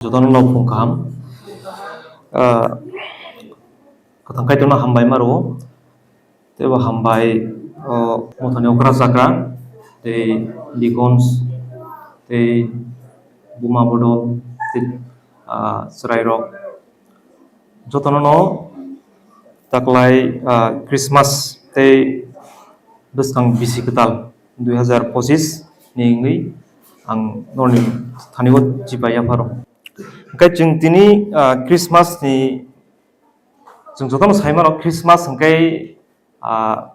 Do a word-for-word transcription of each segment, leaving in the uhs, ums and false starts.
Jotono no phung kaham. Ah, Kwthang Kaitorno hambai ma rwo. Tei bo hambai, o, mothani okra chakra, tei deacons, tei buma bodol, tei, ah, chwrairok. Jotono no taklai, ah, Christmas tei bwskang bisi kwtal dui hazar pochis ni wngwi ang norni thani-o chibai yapharo. Hwnkhe chwng tini, ah, Christmas ni, chwng jotono sai mano, Christmas hwnkhe, ah,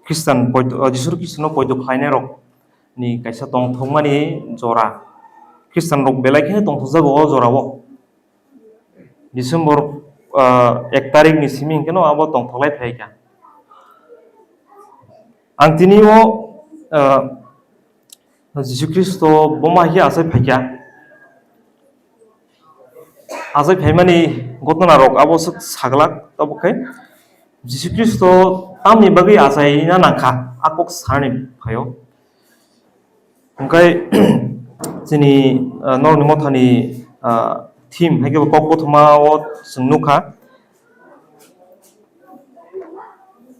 Christian poito, ah, Jisu Khristono poito khlainairok ni kaisa tongthokmani jora. Christian rok belai kheno tongthokjago o jorao. December, ah, ek tarikh ni simi hwnkhe no abo tongthoklai phaikha. Ang tini o, ah, Jisu Khristo boma hai khe achai phaikha. Achai phaimani ghotona rok abo swk saglak, tabuk khe Jisu Khristo tamni bagwi achaina nangkha, a kok sanani phaio. Hwnkhe chini, ah, norokni mothani, ah, theme hai khe bo kok kothoma o chwng nukha.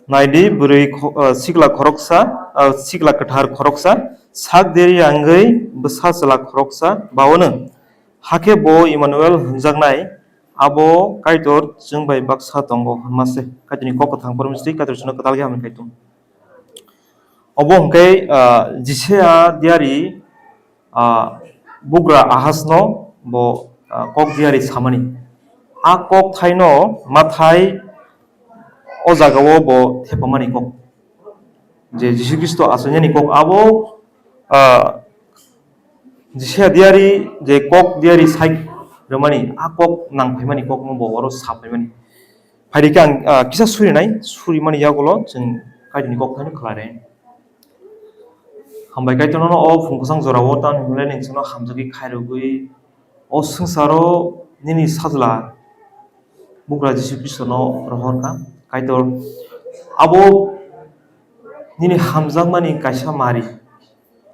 Naidi, bwrwi kho-, ah, sikla khoroksa, ah, sikla kwthar khoroksa, sak deri wngwi bwsa chwla khoroksa baono. Hakhe bo Emmanuel hwnjaknai, abo Kaitor chwng bai baksa tongo hwnma se. Kaitorni kok kwthang pormistwi Kaitor chwngno kwtal khe hamya kaitung. Obo hwnkhe, ah, Jisaya diari, ah, bugra Ahasno bo, ah, kok diari samani. A kok thaino Mathai o jagao bo thepamani kok. Je Jisu Khristo achainani kok abo, ah, Jisaya diari je kok diari sai rwmani, a kok nang phaimani kokno bo oro sa phaimani. Phaidi khe ang, ah, kisa surinai, surimani yagulo chwng Kaitorni kok thaino khlai rai. Hambai Kaitor nono o phung kwchang jorao tamni hwnle nwng chwngno hamjagwi khairogwi o swngcharo nini sajla bugra Jisu Khristono rohorkha. Kaitor abo nini hamjakmani kaisa mari.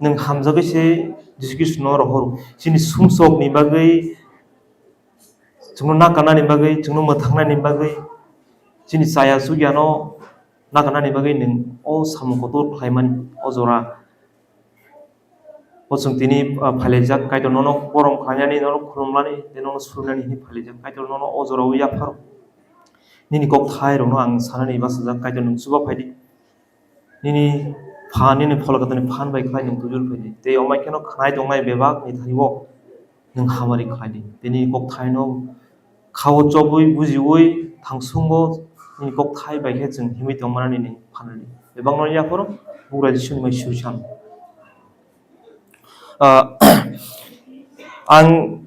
Nwng hamjagwi se Jisu Khristono rohor. Chini sumsokni bagwi, chwngno nakarnani bagwi, chwngno mwthangnani bagwi, chini chaya chukyano nakarnani bagwi nwng o samung kotor khlaimani o jora. O chwng tini, ah, phailaijak, Kaitor nono borom khlainani, nono khulumnani, tei nono surinani hwnwi phailaijak. Kaitor nono o jorao yapharo. Nini kok thairokno ang sanani bachajak, Kaitor nwng chuba phaidi. Nini phan, nini pholokatani phan bai khlai nwng tujul phaidi. Tei omai kheno khnai tongnai bebakni thani-o nwng hamari khlaidi. Tei nini kok thaino khao chobwi, bujiwi, thangsungo nini kok thai bai khe chwng himwi tongmanani nwng phanrwdi. Bebakno yapharo bugra Jisuni mai suisan. Ah, ang,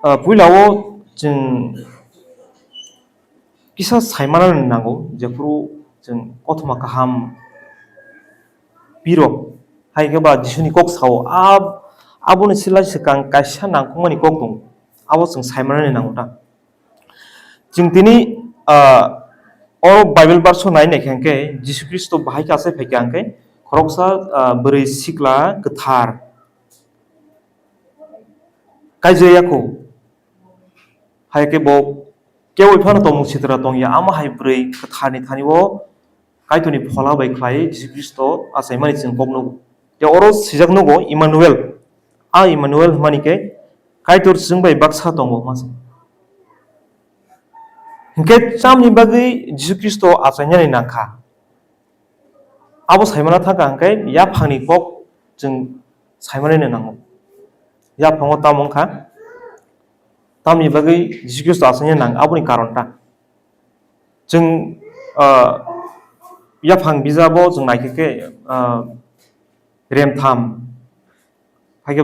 ah, puilao chwng kisa saimanani nango, jephuru chwng kothoma kaham pirok, hai khe ba Jisuni kok sao, ab-, aboni silai swkang kaisa nangkukmani kok tongo, abo chwng saimanani nango ta. Chwng tini, ah, o Bible verse-o nai naikha hwnkhe Jisu Khristo bahai khe achai phaikha hwnkhe khoroksa, ah, bwrwi sikla kwthar kaijayakho, hai khe bo keui phano tongmung sitra tongya, amo hai bwrwi kwtharni thani-o Kaitorni phola bai khlai Jisu Khristo achaimani chwng kok nugo. Tei oro swijak nugo Emmanuel. A Emmanuel hwnmani khe Kaitor chwng bai baksa tongo hwnma se. Hinkhe chamni bagwi Jisu Khristo achainani nangkha. Abo saimano thangkha hinkhe yaphangni kok chwng saimanino nango. Yaphango tamo wngkha? Tamni bagwi Jisu Khristo achaina nang aboni karon ta. Chwng, ah, yaphang bijabo chwng naikhe khe, ah, remtham, hai khe,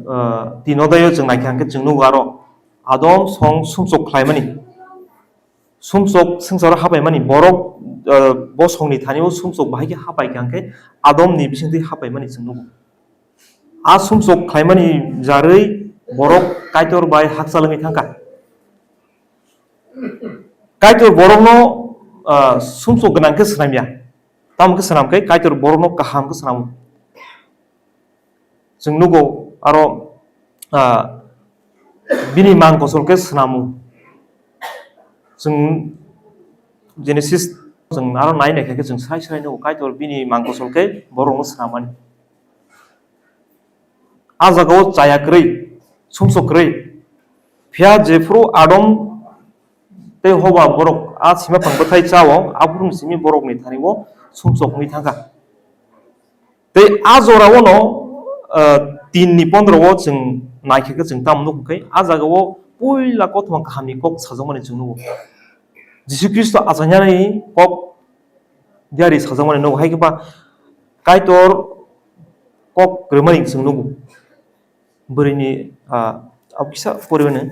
ah, tin odai-o chwng naikha hwnkhe chwng nugo aro Adam song sumsok khlaimani. Sumsok swngcharo hapaimani borok, ah, bosongni thani-o sumsok bahai khe hapai kha hwnkhe Adamni bisingtwi hapaimani chwng nugo. A sumsok khlaimani jarwi borok Kaitor bai hakchal wngwi thangkha. Kaitor borokno, ah, sumsok gwnang khe swnamya. Tamo khe swnam khe Kaitor borokno kaham khe swnamo. Chwng nugo aro, ah, bini mang kosol khe swnamo. Chwng Genesis chwng aro nai nai khe chwng sai sai no Kaitor bini mang kosol khe borokno swnamani. A jagao chaya kwrwi, sumsok kwrwi. Phiya jephru Adam tei Hoba borok a sima phang bwthai chao, aphuru simi borokni thani o sumsok wngwi thangkha. Tei a jorao no, ah, tin ni pondro o chwng naikhe khe chwng tamo nukho khe, a jagao puila kothoma kahamni kok sajakmani chwng nugo. Jisu Khristo achainani kok diari sajakmani nugo, hai khe ba Kaitor kok kwrwimani chwng nugo. Bwrwini, ah, abo kisa poriwano.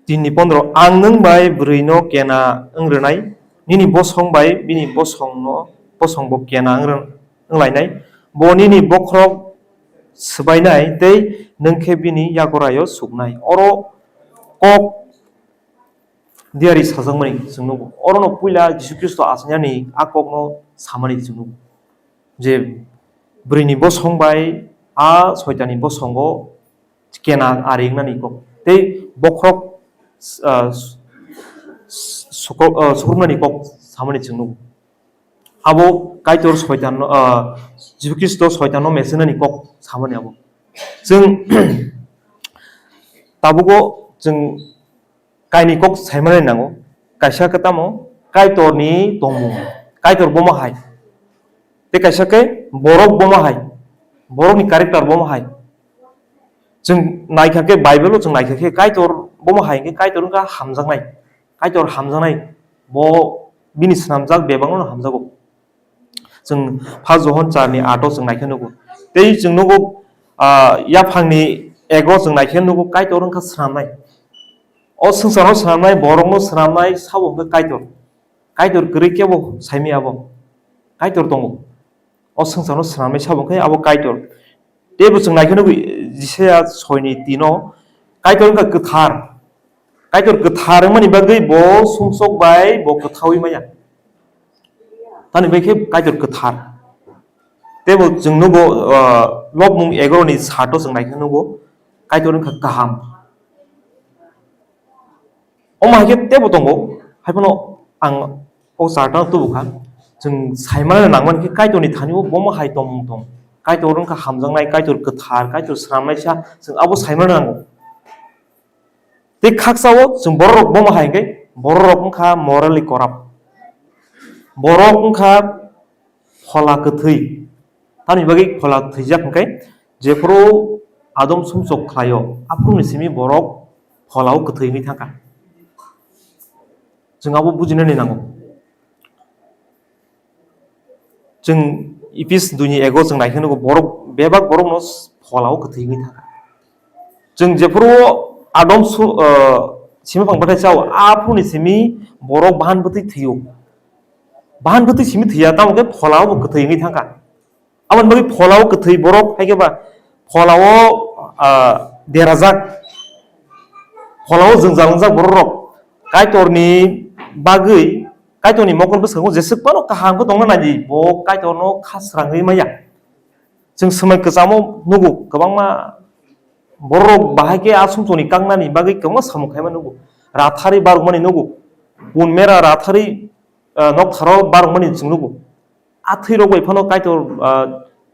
Tin ni pondro, ang nwng bai bwrwino kena wng rwnai, nini bosong bai bini bosongno, bosongbo kena wng rwn-, wng lainai. Bo nini bokhorok swbainai tei nwng khe bini yagoraio suknai. Oro kok diari sajakmani chwng nugo. Orono puila Jisu Khristo achainani a kokno samani chwng nugo. Je bwrwini bosong bai a soitanni bosongo kena ari wngnani kok. Tei bokhorok, ah, s-, s-, sukro-, ah, sukrupnani kok samani chwng nugo. Abo Kaitor soitanno, ah, Jisu Khristo soitanno mesenani kok samani abo. Chwng tabugo chwng kaini kok saimani nango. Kaisa khe tamo Kaitorni tongmung. Kaitor bomo hai. Tei kaisa khe borok bomo hai. Borokni character bomo hai. Chwng naikha khe Bible-o chwng naikha khe Kaitor bomo hai hwnkhe Kaitor wngkha hamjaknai. Kaitor hamjaknai. Bo bini swnamjak bebakno hamjago. Chwng first Johon char ni aat o chwng naikhe nugo. Tei chwng nugo, ah, yaphangni ego chwng naikhe nugo Kaitor wngkha swnamnai. O swngcharno swnamnai, borokno swnamnai, sabo hwnkhe Kaitor. Kaitor kwrwi kebo saimaya abo. Kaitor tongo. O swngcharno swnamnai sabo hwnkhe abo Kaitor. Tei bo chwng naikhe nugo Jisaya soi ni tin o Kaitor wngkha kwthar. Kaitor kwthar wngmani bagwi bo sumsok bai bo kwthaui maya. Tani bai khe Kaitor kwthar. Tei bo chwng nugo, ah, Lobmung egaroh ni saat o chwng naikhe nugo Kaitor wngkha kaham. Omo hai khe teibo tongo, hai phano ang o charta no tubu kha. Chwng saimano nangmani khe Kaitorni thani o bomo hai tongmung tong. Kaitor wngkha hamjaknai, Kaitor kwthar, Kaitor swnamnaisa, chwng abo saimano nango. Tei khaksa o chwng borok rok bomo hai hwnkhe, borok rok wngkha morally corrupt. Borok wngkha phola kwthwi. Tamni bagwi phola thwijak hwnkhe, jephuru Adam sumsok khlaio, aphuruni simi borok pholao kwthwi wngwi thangkha. Chwng abo bujinani nango. Chwng Ephes dui ni ego chwng naikhe nugo, borok, bebak borokno pholao kwthwi wngwi thangkha. Chwng jephuru Adam su-, ah, simi phang bwthai chao, aphuruni simi borok bahan bwtwi thwio. Bahan bwtwi simi thwiya, tamo khe pholao bo kwthwi wngwi thangkha. Aboni bagwi pholao kwthwi borok, hai khe ba pholao, ah, derajak, pholao jwngjal wngjak borok rok Kaitorni bagwi, Kaitorni mokol bwskango jeswk phano kaham khe tongna nai di, bo Kaitorno kha srangwi maya. Chwng swmai kwchamo nugo, kwbangma borok rok bahai khe a sumsokni kaknani bagwi kwbangma samung khaima nugo, ratharwi barokmani nugo, pun mera ratharwi, ah, noktharo barokmani chwng nugo. A thwi rok bai phano Kaitor, ah,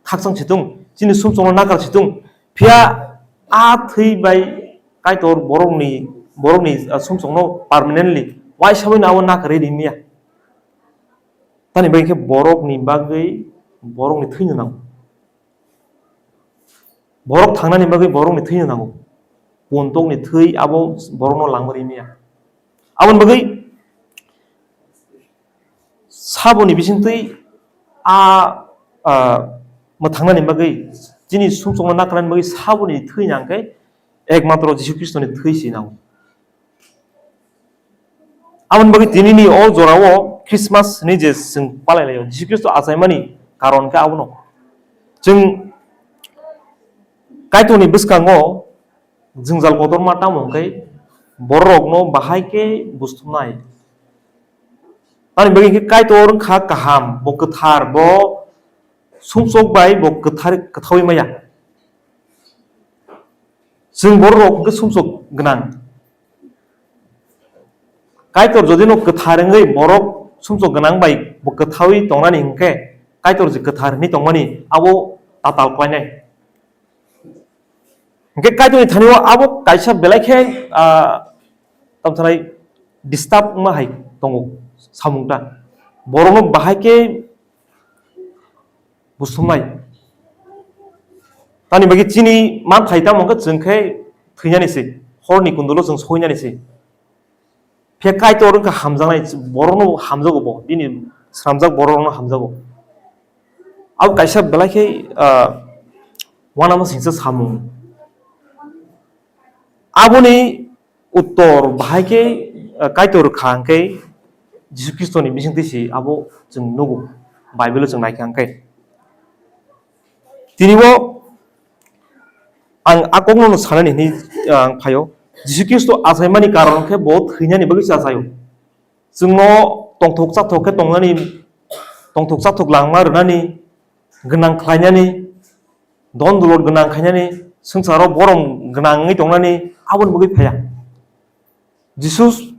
khakchang si thung, chini sumsokno nakar si thung. Phiya a thwi bai Kaitor borokni, borokni, ah, sumsokno permanently uaisa bai no abo nakarwi ri maya. Tani bai khe borokni bagwi borokni thwino nango. Borok thangnani bagwi borokni thwino nango. Pontokni thwi abo borokno langma ri maya. Aboni bagwi saboni bisingtwi a, a, mwthangnani bagwi, chini sumsokno nakarnani bagwi saboni thwi nang khe ekmatro Jisu Khristoni thwi se nango. Aboni bagwi tinini o jorao Christmas hinwi je chwng palai laio, Jisu Khristo achaimani karon khe abono. Chwng Kaitorni bwskango jwngjal kotorma tamo hwnkhe bororokno bahai khe buj thumnai. Tamoni bagwi khe Kaitor wngkha kaham, bo kwthar, bo sumsok bai bo kwthar, kwthaui maya. Chwng borok rok hwnkhe sumsok gwnang. Kaitor jodi no kwthar wngwi borok sumsok gwnang bai bo kwthaui tongnani hwnkhe, Kaitor je kwthar hwnwi tongmani abo tatal khlainai. Hwnkhe Kaitorni thani-o abo kaisa belai khe, ah, tamo sanai disturb wngma hai tongo samung ta. Borokno bahai khe busumnai. Tamni bagwi chini manthai tamo hwnkhe chwng khe thwinani se, horni kundulo chwng soinani se. Phiya Kaitor wngkha hamjaknai, borokno hamjago bo, bini swnamjak borokno hamjago. Abo kaisa belai khe, ah, uanama singsa samung. Aboni uttor bahai khe, ah, Kaitor kha hwnkhe Jisu Khristoni bisingtwi se abo chwng nugo, Bible-o chwng naikha hwnkhe. Tini bo ang a kokno no sanani hwnwi, ah, ang phaio. Jisu Khristo achaimani karon khe bo thwinani bagwi se achaio. Chwngno tongthok chathok khe tongnani, tongthok chathok langma rwnani, gwnang khlainani, don dulot gwnang khainani, swngcharo borom gwnang wngwi tongnani, aboni bagwi phaiya. Jisu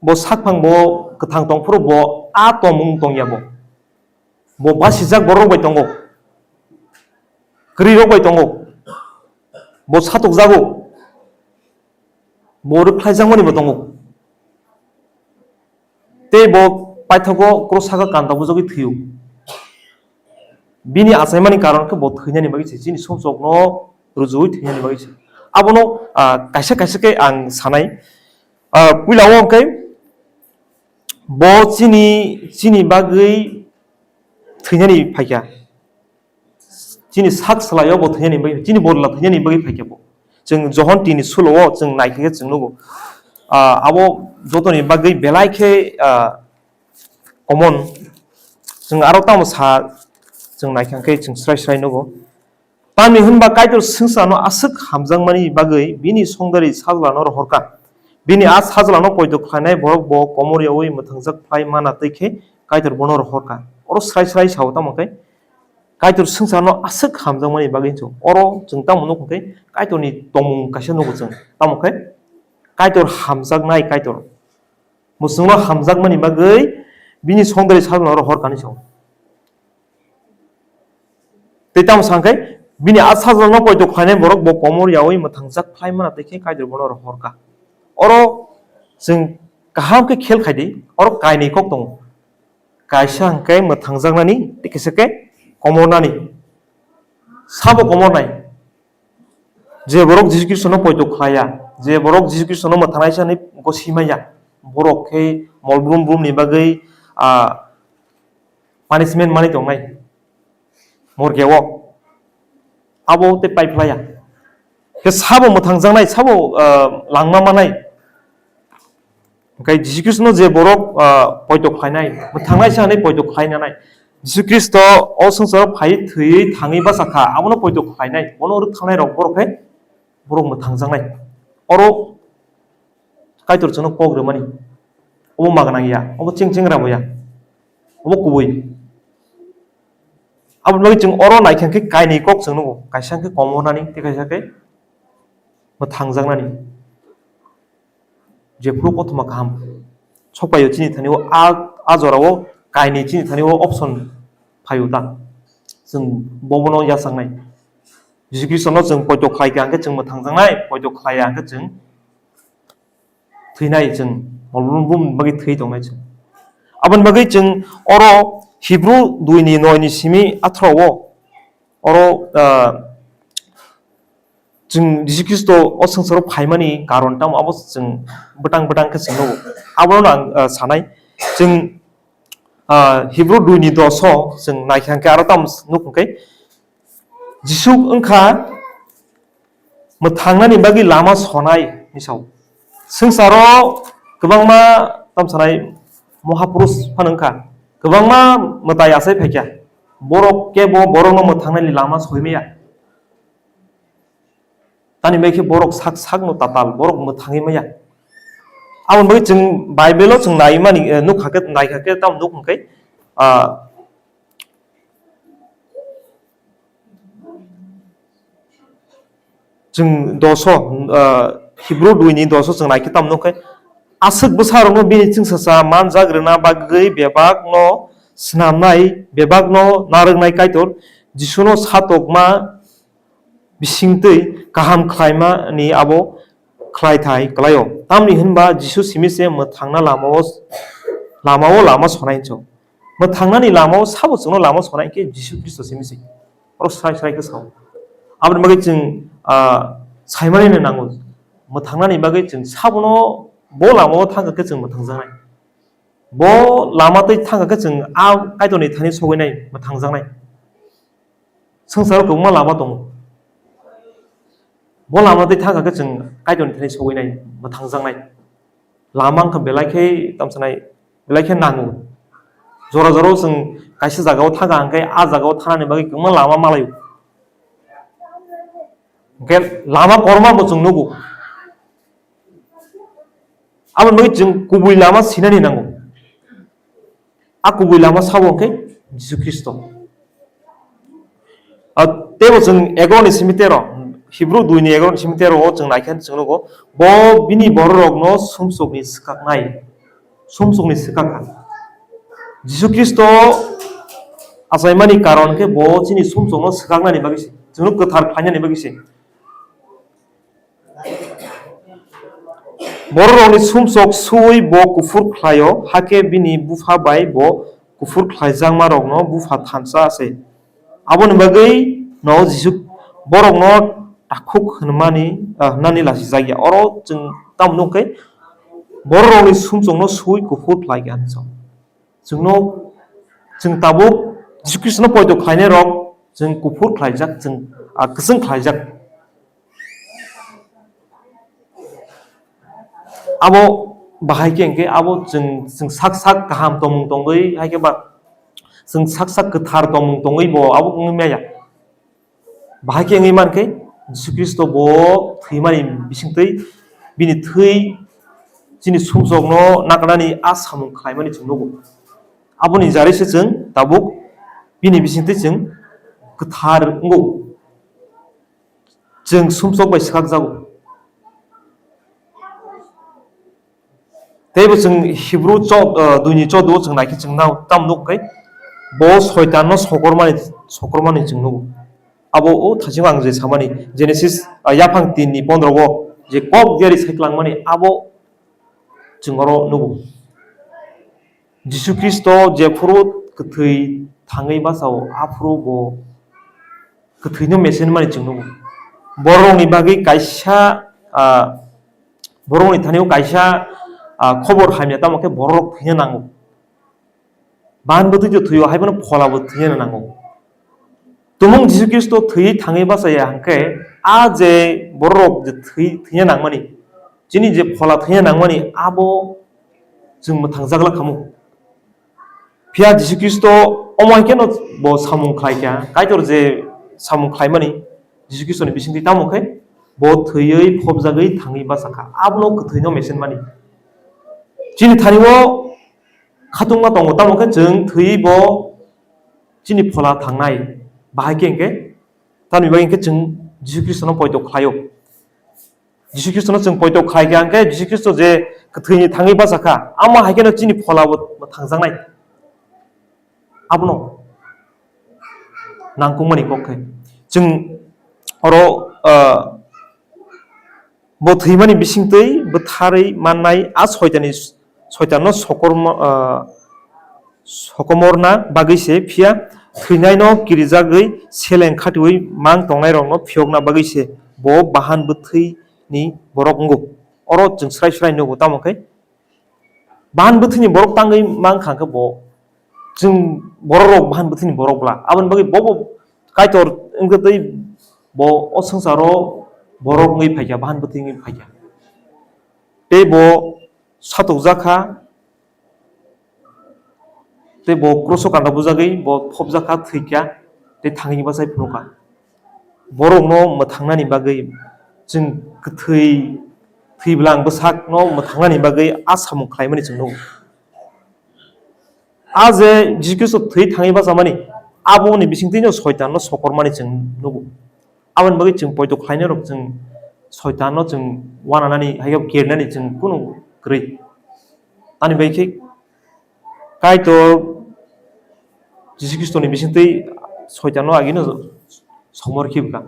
bo sakphang bo kwthang tongphuru bo a tongmung tongya bo. Bo basijak borok bai tongo. Kwrwi rok bai tongo. Bo satokjago. Bo rwkhlaijakmani bo tongo. Tei bo paithago kros saka kanta bujagwi thwio. Bini achaimani karon khe bo thwinani bagwi se, chini sumsokno rwjui thwinani bagwi se. Abono, ah, kaisa kaisa khe ang sanai. Ah, puila o hwnkhe bo chini, chini bagwi thwinani phaikha. Chini sak salaio bo thwinani bagwi, chini bodol thwinani bagwi phaikha bo. Chwng Johon tini sulo o chwng naikhe chwng nugo. Ah, abo jotoni bagwi belai khe, ah, common. Chwng aro tamo sa chwng naikha khe chwng srai srai nugo. Tamni hwnba Kaitor swngcharno aswk hamjakmani bagwi bini songdari sajlano rohorkha. Bini a sajlano poito khlainai borok bo komor yaui mwthangjak phlai mana twi khe Kaitor bono rohorkha. Oro srai srai sao tamo khe Kaitor swngcharno aswk hamjakmani bagwi hinwi oro chwng tamo nukho khe Kaitorni tongmung kaisa nugo chwng. Tamo khe Kaitor hamjaknai Kaitor. Mwswngno hamjakmani bagwi bini songdari sajlano rohorkha hinwi sao. Tei tamo sa khe bini a sajlano poito khlainai borok bo komor yaui mwthangjak phlai mana twi khe Kaitor bono rohorkha. Oro chwng kaham khe khel khai di, oro kainwi kok tongo. Kaisa hwnkhe mwthangjaknani, tei kaisa khe komornani. Sabo komornai. Je borok Jisu Khristono poito khlaiya, je borok Jisu Khristono mwthangnai se hwnwi gosi manya, borok khe mol brum brumni bagwi, ah, punishment manwi tongnai. Morgeo. Abo tei pai phlaiya. Khe sabo mwthangjaknai, sabo, ah, langma manai. Hwnkhe Jisu Khristono je borok, ah, poito khlainai, mwthangnai se hwnwi poito khlainanai. Jisu Khristo o swngcharo phaiwi thwiwi thangwi bachakha, abono poito khlainai, bono rwkthangnai rok borok khe borok mwthangjaknai. Oro Kaitor chwngno kok rwmani. Obo ma gwnang ya, obo ching ching rabo ya. Obo kubui. Aboni bagwi chwng oro naikha khe kainwi kok chwng nugo, kaisa khe komornani, tei kaisa khe mwthangjaknani. Jephuru kothoma kaham sokpaio chini thani o a, a jorao kainwi chini thani o option phaio ta. Chwng bobono yachaknai. Jisu Khristono chwng poito khlai kha hwnkhe chwng mwthangjaknai, poito khlai ya hwnkhe chwng thwinai chwng, mol brum brum bagwi thwi tongnai chwng. Aboni bagwi chwng oro Hibru dui ni noi ni simi atharo o, oro, ah, chwng Jisu Khristo o swngcharo phaimani karon tamo abo chwng bwtang bwtang khe chwng nugo. Abono ang, ah, sanai chwng, ah, Hibru dui ni dos o chwng naikha hwnkhe aro tamo nuk hwnkhe Jisu wngkha mwthangnani bagwi lama sonai hinwi sao. Swngcharo kwbangma tamo sanai mohapurush phano wngkha. Kwbangma mwtai achai phaikha. Borok kebo borokno mwthangnani lama soimaya. Tani bai khe borok sak sakno tatal, borok mwthangwi maya. Aboni bagwi chwng Bible-o chwng naimani, eh, nukha khe, naikha khe tamo nuk hwnkhe, ah, Chwng doso, ah, Hibru dui ni doso chwng naikhe tamo nukhe, aswk bwsarokno bini chwngsacha manjak rwna bagwi bebakno snamnai, bebakno narwknai Kaitor Jisuno satokma bisingtwi kaham khlaimani abo khlaithai kwlaio. Tamni hwnba Jisu simi se mwthangna lamao, lamao lama sonai hinso. Mwthangnani lamao sabo chwngno lama sonai khe Jisu Khristo simi se. Oro srai srai khe sao. Aboni bagwi chwng, ah, saimani no nango. Mwthangnani bagwi chwng sabono bo lamao thangkha khe chwng mwthangjaknai. Bo lama twi thangkha khe chwng a Kaitorni thani sogwinai, mwthangjaknai. Swngcharo kwbangma lama tongo. Bo lama twi thangkha khe chwng Kaitorni thani sogwinai, mwthangjaknai. Lama wngkha belai khe tamsanai, belai khe nango. Jora jora o chwng kaisa jagao thangkha hwnkhe a jagao thanani bagwi kwbangma lama malaio. Hwnkhe lama korma bo chwng nugo. Aboni bagwi chwng kubui lama sinani nango. A kubui lama sabo hwnkhe Jisu Khristo. A, teibo chwng egaroh ni simi tero, Hibru dui ni egaroh ni simi tero o chwng naikhe chwng nugo, bo bini bororokno sumsokni swkaknai, sumsokni swkakha. Jisu Khristo achaimani karon khe bo chini sumsokno swkaknani bagwi se, chwngno kwthar khlainani bagwi se. Bororokni sumsok suwi bo kuphur khlaio, hakhe bini bupha bai bo kuphur khlaijakmarokno bupha thansa se. Aboni bagwi no Jisu borokno takhuk hwnmani, ah, hwnani lasijak ya. Oro chwng tamo nukhe bororokni sumsokno suwi kuphur khlai ya hinwi sao. Chwngno, chwng tabuk Jisu Khristono poito khlainai rok chwng kuphur khlaijak, chwng, ah, kwchwng khlaijak. Abo bahai khe hwnkhe abo chwng, chwng sak sak kaham tongmung tongwi hai khe ba chwng sak sak kwthar tongmung tongwi bo abo wngwi maya. Bahai khe wngwi mankhe Jisu Khristo bo thwimani bisingtwi bini thwi chini sumsokno nakarnani a samung khlaimani chwng nugo. Aboni jarwi se chwng tabuk bini bisingtwi chwng kwthar wngo. Chwng sumsok bai swkakjago. Teibo chwng Hibru chod-, ah, dui ni chod o chwng naikhe chwng nao tam nuk khe bo soitanno sokormani, sokormani chwng nugo. Abo o thaichung ang je samani Genesis, ah, yaphang tin ni pondro o je kok diari saiklangmani abo chwng oro nugo. Jisu Khristo jephuru kwthwi thangwi bachao, aphuru bo kwthwino mesenmani chwng nugo. Borokni bagwi kaisa, ah, borokni thani o kaisa, ah, khobor hamya, tamo khe borok thwina nango. Bahan bwtwi to thwio, haiphano phola bo thwina nango. Tumung Jisu Khristo thwi thangwi bachaya hwnkhe, a je borok je thwi, thwina nangmani, chini je phola thwina nangmani, abo chwng mwthangjakla khamu. Phiya Jisu Khristo omo hai kheno bo samung khlai kha, Kaitor je samung khlaimani Jisu Khristoni bisingtwi tamo khe bo thwiwi phobjagwi thangwi bachakha, abono kwthwino mesenmani. Chini thani o khatungma tongo, tamo khe chwng thwiwi bo chini phola thangnai, bahai khe hwnkhe tamni bagwi hwnkhe chwng Jisu Khristono poito khlaio. Jisu Khristono chwng poito khlai kha hwnkhe Jisu Khristo je kwthwini thangwi bachakha, amo hai kheno chini phola bo thangjaknai. Abono nangkukmani kok khe chwng oro, ah, bo thwimani bisingtwi bwtharwi mannai a soitani, soitanno sokormo-, ah, sokomorna bagwi se, phiya thwinaino kirijagwi seleng khatiui mang tongnairokno phiyokna bagwi se bo bahan bwthwini borok wngo. Oro chwng srai srai nugo, tamo khe bahan bwthwini borok tangwi mang kha khe bo chwng borok rok bahan bwthwini borok bla. Aboni bagwi bo bo Kaitor wngkhe tei bo o swngcharo borok wngwi phaikha, bahan bwthwi wngwi phaikha. Tei bo satokjak kha, tei bo kroso kanda bujagwi bo phobjak kha, thwikha, tei thangwi bachai phunukha. Borokno mwthangnani bagwi chwng kwthwi, thwiblang bwsakno mwthangnani bagwi a samung khlaimani chwng nugo. A je Jisu Khristo thwi thangwi bachamani, aboni bisingtwino soitanno sokormani chwng nugo. Aboni bagwi chwng poito khlainai rok chwng soitanno chwng wananani, hai khe kernani chwng kunu kwrwi. Ani bai khe Kaitor Jisu Khristoni bisingtwi soitanno agino somor khibka.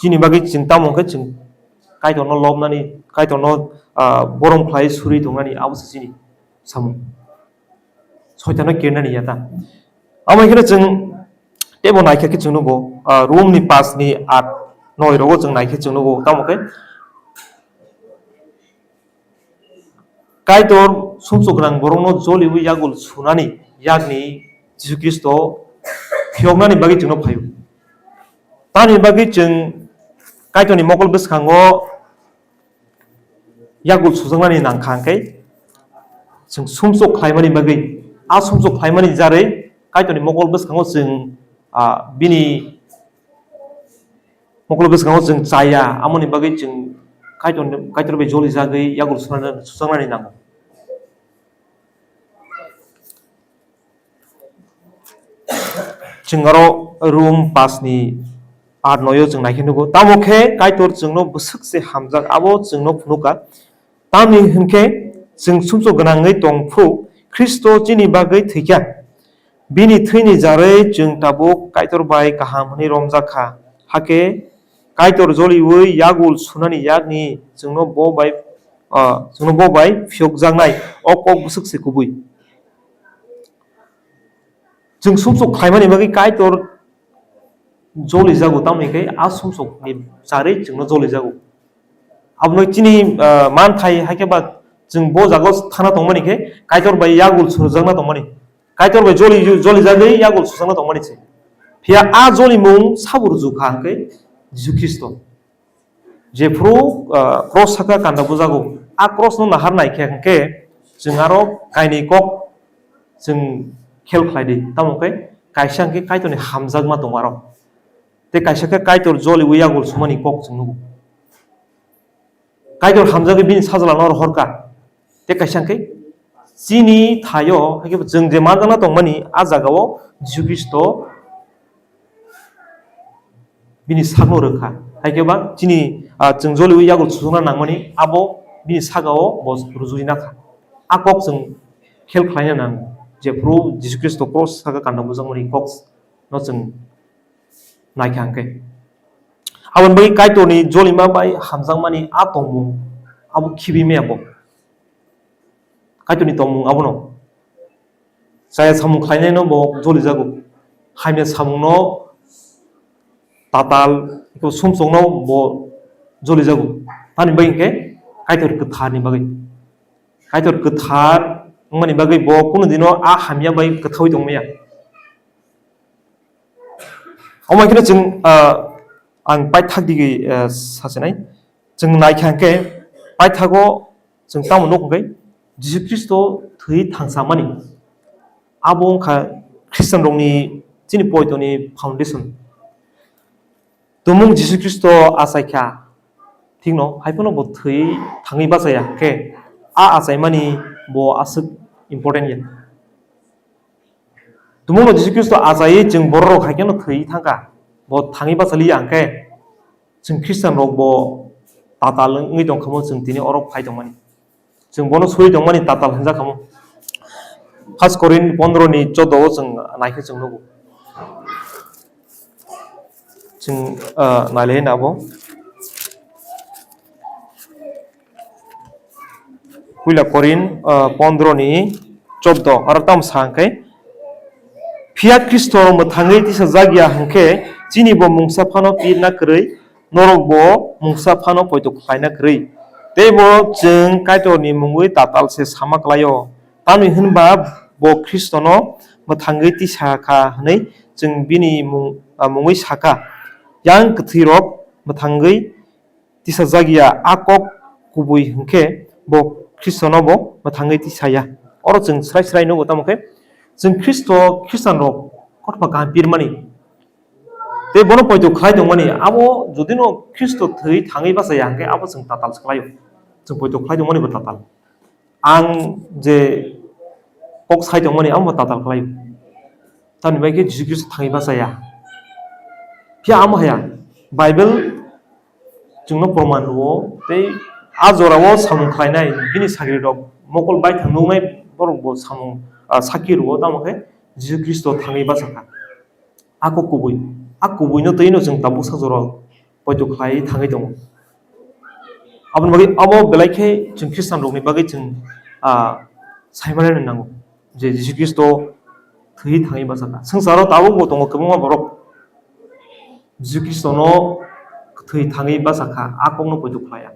Chini bagwi chwng tamo khe chwng Kaitorno lobnani, Kaitorno, ah, borom khlai suri tongnani abo se chini samung. Soitanno kernani ya ta. Amo khe chwng tebo naikha khe chwng nugo, ah, Rom ni paanch ni aat noi rogo chwng naikhe chwng nugo. Tamo khe Kaitor sumsok gwnang borokno joliwi yagul sunani yakni Jisu Khristo phiyoknani bagwi chwngno phaio. Tamni bagwi chwng Kaitorni mokol bwskango yagul sujaknani nangkha hwnkhe chwng sumsok khlaimani bagwi, a sumsok khlaimani jarwi Kaitorni mokol bwskango chwng, ah, bini mokol bwskango chwng chaya, amoni bagwi chwng Kaitor, Kaitor bai joli jagwi yagul suna-, sujaknani nango. Chwng aro Rom paanch ni aat noi o chwng naikhe nugo. Tamo khe Kaitor chwngno bwswk se hamjak, abo chwngno phunukha. Tamni hwnkhe chwng sumsok gwnangwi tong phu, Khristo chini bagwi thwikha. Bini thwini jarwi chwng tabuk Kaitor bai kaham hwnwi romjak kha. Hakhe Kaitor joliwi yagul sunani yakni chwngno bo bai, ah, chwngno bo bai phiyokjaknai o kok bwswk se kubui. Chwng sumsok khlaimani bagwi Kaitor joli jago, tamni khe a sumsokni charwi chwngno joli jago. Abono chini, ah, manthai hai khe ba chwng bo jagao thana tongmani khe Kaitor bai yagul surjakna tongmani. Kaitor bai joli, joli jagwi yagul sujakna tongmani se. Phiya a jolimung sabo rwjukha hwnkhe Jisu Khristo. Jephru, ah, cross saka kanda bujago, a cross no nahar naikhe hwnkhe chwng aro kainwi kok chwng khel khlai di. Tamo khe kaisa hwnkhe Kaitorni hamjakma tongo aro. Tei kaisa khe Kaitor joliwi yagul sumani kok chwng nugo. Kaitor hamjagwi bini sajla no rohorkha. Tei kaisa hwnkhe chini thaio, hai khe chwng je manjakna tongmani, a jagao Jisu Khristo bini sakno rwkha. Hai khe ba chini, ah, chwng joliwi yagul susukna nangmani, abo bini sakao bo rwjui nakha. A kok chwng khel khlaina nango, jephru Jisu Khristo cross saka kanda bujakmani kok no chwng naikha hwnkhe. Aboni bagwi Kaitorni jolima bai hamjakmani a tongmung abo khibimaya bo. Kaitorni tongmung abono. Chaya samung khlainaino bo jolijago. Hamya samungno tatal, eko sumsokno bo jolijago. Tamni bagwi hwnkhe Kaitor kwtharni bagwi. Kaitor kwthar wngmani bagwi bo kunu dino a hamya bai kwthaui tongmaya. Omo kheno chwng, ah, ang paithak digwi, ah, sachinai. Chwng naikha hwnkhe paithago chwng tamo nuk hwnkhe Jisu Khristo thwi thangsamani. Abo wngkha Khristianrokni chini poitoni foundation. Tumung Jisu Khristo achaikha, thikno hai phano bo thwi thangwi bachaya hwnkhe a achaimani bo aswk important ya. Tumungno Jisu Khristo achaiwi chwng bororok hai kheno thwi thangkha, bo thangwi bachaliya hwnkhe chwng Khristianrok bo tatal wngwi tongkha mo, chwng tini oro phai tongmani. Chwng bono suri tongmani tatal hwnjakha mo. First Korin pondro ni choudo o chwng naikhe chwng nugo. Chwng, ah, nailai nabo. Puila Korin, ah, pondro ni choudo, aro tamo sa hwnkhe, phiya Khristo mwthangwi tisajak ya hwnkhe, chini bo mungsa phano pirna kwrwi, norok bo mungsa phano poito khlaina kwrwi. Tei bo chwng Kaitorni mungwi tatal se sama klaio. Tamni hwnba bo Khristono mwthangwi tisa kha hwnwi chwng bini mung-, ah, mungwi sakha. Yang kwthwirok mwthangwi tisajak ya, a kok kubui hwnkhe bo Khristono bo mwthangwi tisaya. Oro chwng srai srai nugo, tamo khe chwng Khristo, Khristianrok kothoma kaham pirmani tei bono poito khlai tongmani, abo jodino Khristo thwi thangwi bachaya hwnkhe abo chwng tatal se khlaio, chwng poito khlai tongmani bo tatal. Ang je kok sai tongmani abo tatal khlaio. Tamni bai khe Jisu Khristo thangwi bachaya. Phiya amo haya, Bible chwngno proman rwo tei a jorao samung khlainai bini sagrirok mokol baithang nuknai borokbo samung, ah, sakhi rwo, tamo khe Jisu Khristo thangwi bachakha. A kok kubui, a kubuino twino chwng tabuksa jorao poito khlai thangwi tongo. Aboni bagwi abo belai khe chwng Khristianrokni bagwi chwng, ah, saimanani nango je Jisu Khristo thwi thangwi bachakha. Swngcharo tabukbo tongo kwbangma borok Jisu Khristono thwi thangwi bachakha, a kokno poito khlaiya.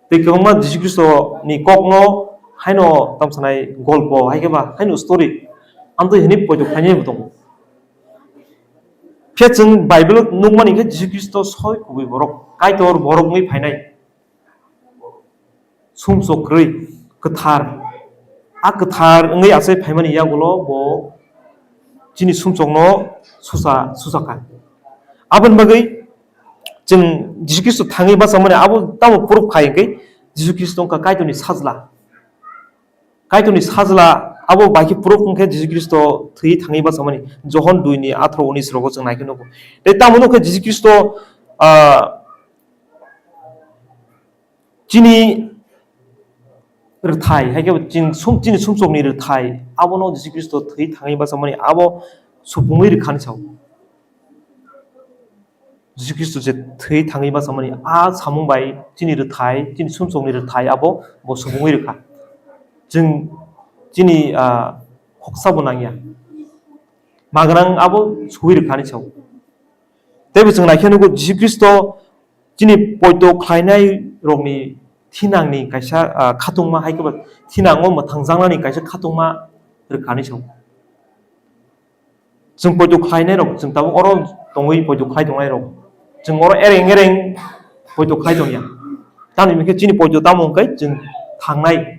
Tei kwbangma Jisu Khristoni kokno haino tamsanai golpo, hai khe ba haino story, amtwi hwnwi poito khlainaibo tongo. Phiya chwng Bible-o nukmani khe Jisu Khristo soi kubui borok, Kaitor borok wngwi phainai. Sumsok kwrwi, kwthar. A kwthar wngwi achai phaimani yagulo bo chini sumsokno susa, susa kha. Aboni bagwi chwng Jisu Khristo thangwi bachakmani abo tamo proof khai hwnkhe Jisu Khristo wngkha Kaitorni sajla. Kaitorni sajla abo bai khe proof wngkhe Jisu Khristo thwi thangwi bachakmani. Johon dui ni atharo unis rogo chwng naikhe nugo. Tei tamo nukhe Jisu Khristo, ah, chini rwthai, hai khe chini sum-, chini sumsokni rwthai, abono Jisu Khristo thwi thangwi bachakmani abo supungwi rwkhani sao. Jisu Khristo je thwi thangwi bachakmani, a samung bai chini rwthai, chini sumsokni rwthai abo bo supungwi rwkha. Chwng chini, ah, khoksa bo nangya. Magrang abo suwi rwkhani sao. Teibo chwng naikhe nugo Jisu Khristo chini poito khlainai rokni thinangni kaisa, ah, khatungma, hai khe ba thinango mwthangjaknani kaisa khatungma rwkhani sao. Chwng poito khlainai rok, chwng tabuk oro tongwi poito khlai tongnai rok, chwng oro ereng ereng poito khlai tongya. Tamni hwnkhe chini poito tamo hwnkhe chwng thangnai.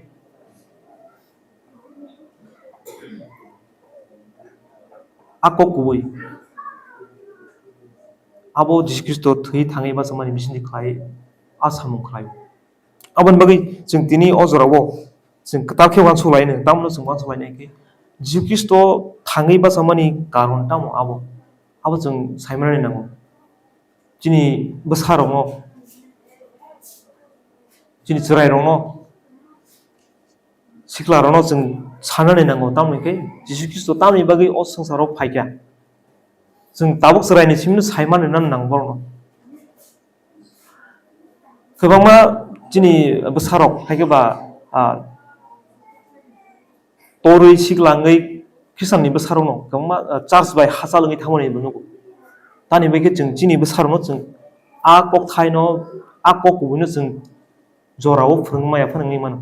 A kok kubui. Abo Jisu Khristo thwi thangwi bachakmani bisingtwi khlai a samung khlai. Aboni bagwi chwng tini o jorao chwng kwtal khe uansuk laino, tamno chwng uansuk lainai khe Jisu Khristo thangwi bachakmani karon tamo abo, abo chwng saimanani nango. Chini bwsarokno, chini chwrairokno, siklarokno chwng sanani nango, tamoni khe Jisu Khristo tamni bagwi o swngcharo phaikha. Chwng tabuk chwraini simino saimani nango borokno. Kwbangma chini bwsarok hai khe ba, ah, torwi siklangwi Khristianni bwsarokno kwbangma, ah, church bai hachal wngwi thangmani bo nugo. Tamni bai khe chwng chini bwsarokno chwng a kokthaino, a kok kubuino chwng jorao phwrwngmaya phano wngwi mano.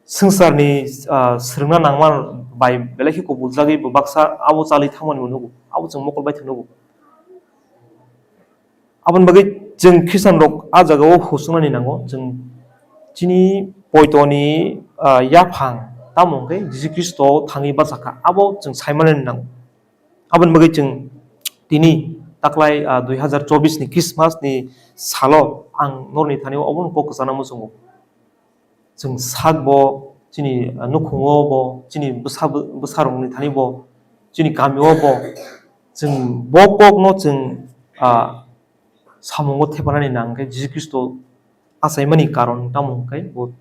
Swngcharni, ah, swrwngna nangma bai belai khe kubuljagwi bo baksa abo chalwi thangmani bo nugo, abo chwng mokol bai thwng nugo. Aboni bagwi chwng Khristian rok a jagao husuknani nango, chwng chini poitoni, ah, yaphang tamo hwnkhe Jisu Khristo thangwi bachakha, abo chwng saimanani nango. Aboni bagwi chwng tini taklai, ah, dui hazar chobbish ni Christmas ni salo ang norokni thani obono kok kwchana muchungo. Chwng sak bo, chini, ah, nukhungo bo, chini bwsa-, bwsarokni thani bo, chini kamio bo, chwng bo kokno chwng, ah, samungo thepanani nang khe Jisu Khristo achaimani karon tamo hwnkhe bo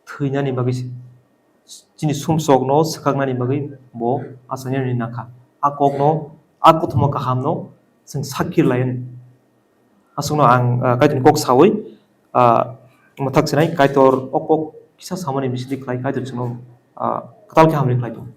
thwinani bagwi se, chini sumsokno swkaknani bagwi bo achainani nangkha. A kokno, a kothoma kahamno chwng sakhi laiyani. Aswkno ang, ah, Kaitorni kok sawi, ah, mwthak sinai Kaitor o kok kisa samani bisingtwi khlai Kaitor chwngno, ah, kwtal khe hamri khlai tongo.